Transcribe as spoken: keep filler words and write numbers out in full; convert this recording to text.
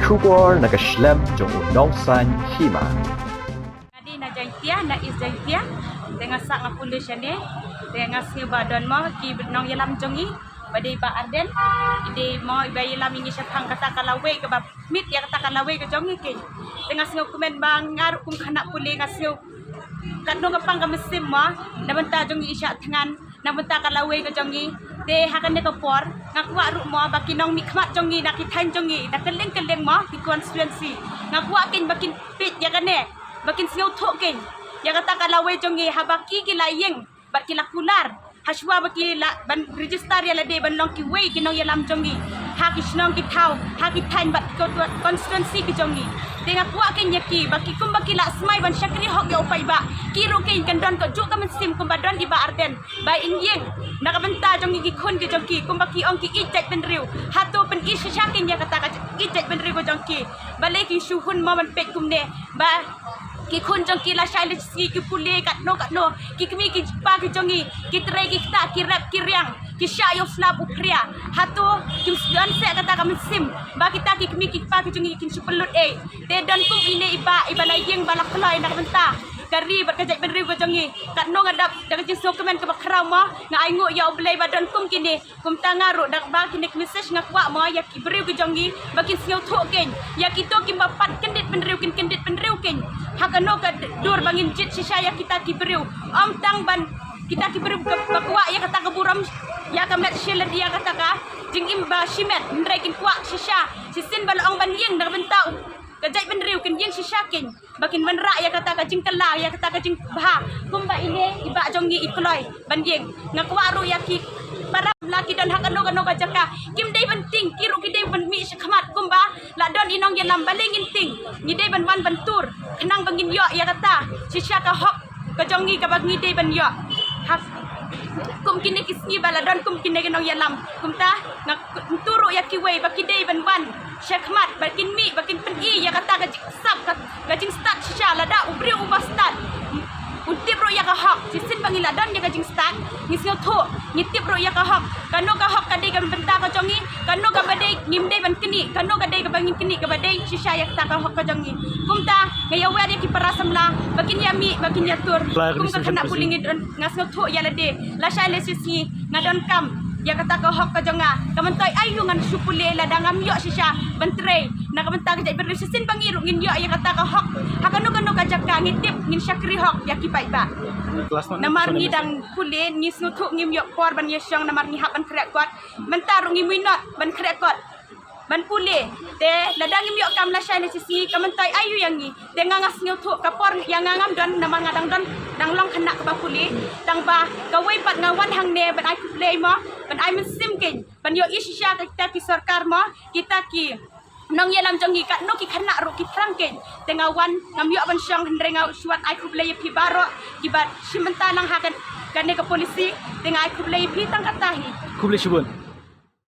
Khubor na ka shlem jong u nongsan hima. Nga dei na Jaintia, na East Jaintia. Te nga sah nga pule shane. Te nga sngew ba don mo ki nongïalam jong ngi ba dei Bah Ardent. I dei mo iba ïalam ïa ngi shaphang kata ka lawei kaba mih ïa kata ka lawei ka jong ngi kein. Te nga sngew kmen ba nga ruh kum khynnah pule nga sngew katno ka pang ka mynsiem mo na bynta jong ngi i shah thngan. Na bynta ka lawei ka jong ngi. Te ha kane ka por nga kwah ruh mo ba ki nongmihkhmat jong ngi na ki thaiñ jong ngi da kylleng kylleng mo ki constituency. Nga kwah kein ba kin peit ïa kane ba kin sngewthuh kein ïa kata ka lawei jong ngi haba ki ki la ïeng bad ki la kular. Hashwa ba ki la ban register ïa lade ban long kiwei ki nongïalam jong ngi ha ki shnong ki thaw, ha ki thaiñ bad ki constituency ki jong ngi. Te nga kwah kein ïa ki ba ki kumba ki la smai ban shakri hok ïa u paidbah, ki ruh kein kan don kajuh ka mynsiem kumba don i Bah Ardent. Ba in ïeng na ka bynta jong ngi ki khun ki jong ki kumba ki ong ki ïeit jaitbynriew. Hato pyni shisha kein ïa kata ka ïeit jaitbynriew ka jong ki. Balei ki shu hun mo ban peit kumne ba ki khun jong ki lashai lashisngi ki pule katno katno, ki kmie ki kpa ki jong ngi ki trei ki ktah, ki rep ki riang, ki shah ïa u slap u phria. Hato kim don seh kata ka mynsiem ba kita ki kmie ki kpa ki jong ngi kin shu pynlut ei? Te don kum ine i bah iba la ïeng ba la kloi na ka bynta ka ri bad ka jaitbynriew ka jong ngi. Katno nga dap da ka jingsngewkmen kaba khraw mo, nga ainguh ïa U Blei ba don kum kine. Kumta nga ruh da kaba kine ki message nga kwah mo ïa ki briew ki jong ngi ba kin sngewthuh kein ïa kito kiba pat kyndit bynriew kin kyndit bynriew kein. Ha kano ka dur ba ngin jied shisha ïa kita ki briew, ym tang ban kita ki briew ba kwah ïa kata ka burom ïa ka met shi lade ïa kata ka jingim ba shimet, hynrei kin kwah shisha shisien ba la ong ban ïeng na ka bynta u ka jaitbynriew, kin ïeng shisha kein ba kin wanrah ïa kata ka jingkylla, ïa kata ka jingbha. Kumba ine i bah jong ngi i kloi ban ïeng. Nga kwah ruh ïa ki para samla ki don ha kano kano ka jaka, kim dei ban tieng, ki ruh ki dei ban mih shakhmat kumba la don i nongïalam. Balei ngin tieng? Ngi dei ban wan ban tur khnang ba ngin ïoh ïa kata shisha ka hok ka jong ngi kaba ngi dei ban ïoh. Ha kum kine ki sngi ba la don kum kine ki nongïalam. Kumta nga kyntu ruh ïa kiwei ba ki dei ban wan shakhmat ba kin mih ba kin pyni ïa kata ka jingsap ka, ka jingstad shisha. Lada u briew uba stad, un tip ruh ïa ka hok. Shisien ba ngi la don ïa ka jingstad, ngi sngewthuh, ngi tip ruh ïa ka hok. Kano ka hok ka dei ka bynta ka jong ngi, kano kaba dei ngim dei ban knieh, kano ka dei kaba ngin knieh kaba dei shisha ïa kata ka hok ka jong ngi. Kumta nga ïa wer ïa ki para samla ba kin ïa mih ba kin ïa tur. Kum ka khynnah pule ngi don, nga sngewthuh ïa lade lashai lashisngi nga donkam ïa kata ka hok ka jong nga. Ka myntoi aïu ngan shu pule lada ngam ïoh shisha ban trei na ka bynta ka jaitbynriew? Shisien ba ngi ruh ngin ïoh ïa kata ka hok ha kano kano ka jaka, ngi tip ngin shakri hok ïa ki paidbah. Namar ngi dang pule, ngi sngewthuh ngim ïoh por ban ïa shong namar ngi hap ban khreh kot. Mynta ruh ngi minot ban khreh kot ban pule. Te lada ngim ïoh kam lashai lashisngi, ka myntoi aïu ïa ngi? Te nga, nga sngewthuh ka por ïa nga ngam don namar nga dang don, dang long khynnah kaba pule. Tang ba kawei pat nga wan hangne ban ai khublei mo, ban ai mynsiem kein, ban ïohi shisha kita ki sorkar mo, kita ki nongïalam jong ngi, katno ki khynnah ruh ki thrang kein. Te nga wan ngam ïoh ban shong, hynrei nga shu wan ai khublei ïa phi baroh kiba shim bynta lang ha kane ka policy. Te nga ai khublei ïa phi tang kata hi. Khublei shibun.